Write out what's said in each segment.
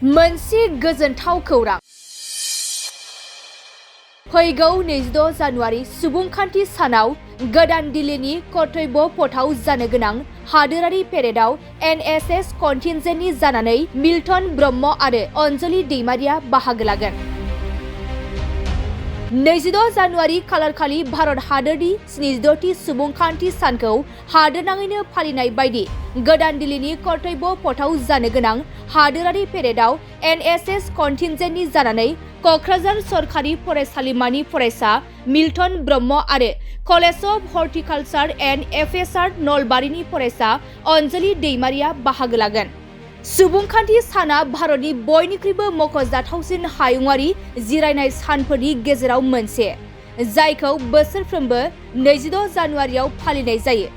मोनसे गोजोनथाव खौरां फैगौ 26 जानुवारि सुबुंखान्थि सानाव गोदान दिल्लीनि कर्तव्य पथआव जानो गोनां हादोरारि पेरेडआव एनएसएस कन्टिनजेन्टनि जानानै मिल्टन ब्रह्म आरो अन्जलि दैमारिया बाहागो लागोन। 26 जानुवारि खालारखालि भारत हादोरनि 76थि सुबुंखान्थि सानखौ हादोरनाङैनो फालिनाय बायदि गोदान दिल्लीनि कर्तव्य पथआव जानो गोनां हादोरारि पेरेडआव एनएसएस कन्टिनजेन्टनि जानानै क'क्राझार सरकारि फरायसालिमानि फरायसा मिल्टन ब्रह्म आरो कलेज अफ हर्टिकालचार एन्ड एफएसआर नलबारिनि फरायसा अन्जलि दैमारिया बाहागो लागोन। सुबुंखान्थि साना भारतनि बयनिख्रुइबो मख'जाथावसिन हायुङारि जिरायनाय सानफोरनि गेजेराव मोनसे, जायखौ बोसोरफ्रोमबो 26 जानुवारियाव फालिनाय जायो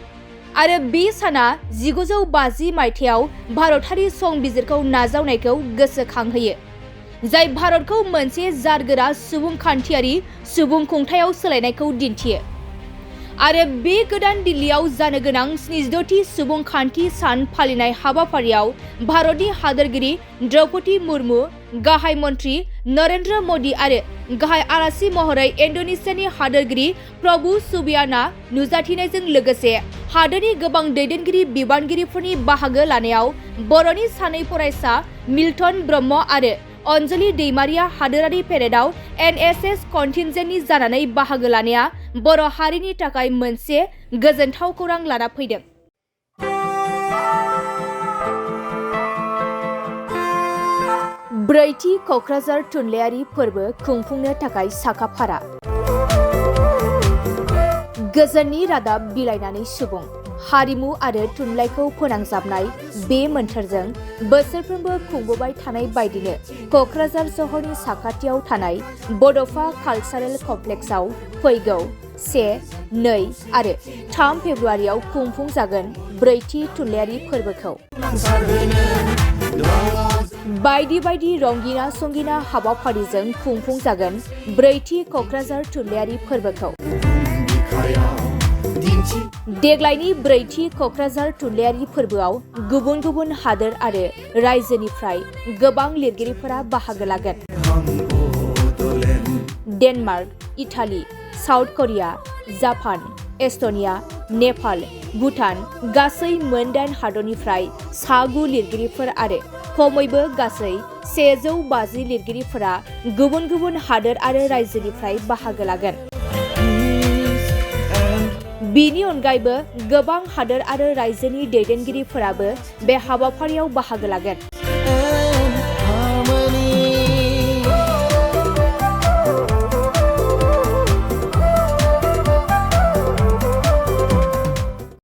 आरो बे साना 1950 मायथाइयाव भारतारि संबिजिरखौ नाजावनायखौ गोसोखांहोयो, जाय भारतखौ मोनसे जारगोरा सुबुंखान्थियारि सुबुंखुंथायाव सोलायनायखौ दिन्थियो आरो बे गोदान दिल्लीयाव जानो गोनां 76थि सुबुंखान्थि सान फालिनाय हाबाफारियाव भारतनि हादोरगिरि द्रौपदी मुर्मु, गाहाय मन्त्रि नरेन्द्र मदि आरो गाहाय आलासि महरै इन्ड'नेसियानि हादोरगिरि प्रबु सुबियाना नुजाथिनायजों लोगोसे हादोरनि गोबां दैदेनगिरि बिबानगिरिफोरनि बाहागो लानायाव बर'नि सानै फरायसा मिल्टन ब्रह्म आरो अन्जलि दैमारिया हादोरारि पेरेडआव एनएसएस कन्टिनजेन्टनि जानानै बाहागो लानाया बर' हारिनि थाखाय मोनसे गोजोनथाव खौरां लाना फैदों। ब्रैथि क'क्राझार थुनलाइयारि फोरबो खुंफुंनो थाखाय साखाफारा। गोजोननि रादाब बिलाइनानै सुबुं हारिमु आरो थुनलाइखौ फोनांजाबनाय बे मोन्थोरजों बोसोरफ्रोमबो खुंबोबाय थानाय बायदिनो क'क्राझार सहरनि साखाथियाव थानाय बड'फा कालचारेल कमप्लेक्सआव फैगौ 1, 2 आरो 3 फेब्रुवारियाव खुंफुंजागोन ब्रैथि थुनलाइयारि फोरबोखौ। बायदि बायदि रंगिना संगिना हाबाफारिजों खुंफुंजागोन ब्रैथि क'क्राझार थुनलाइयारि फोरबोखौ। देग्लायनि ब्रैथि क'क्राझार थुनलाइयारि फोरबोआव गुबुन गुबुन हादोर आरो रायजोनिफ्राय गोबां लिरगिरिफोरा बाहागो लागोन। Denmark, Italy, South Korea, Japan, Estonia, Nepal, Bhutan गासै मोन 8 हादरनिफ्राय 9 लिरगिरिफोर आरो खमैबो गासै 150 लिरगिरिफोरा गुबुन गुबुन हादोर आरो रायजोनिफ्राय बाहागो लागोन। बिनि अनगायैबो गोबां हादोर आरो रायजोनि दैदेनगिरिफोराबो बे हाबाफारियाव बाहागो लागोन।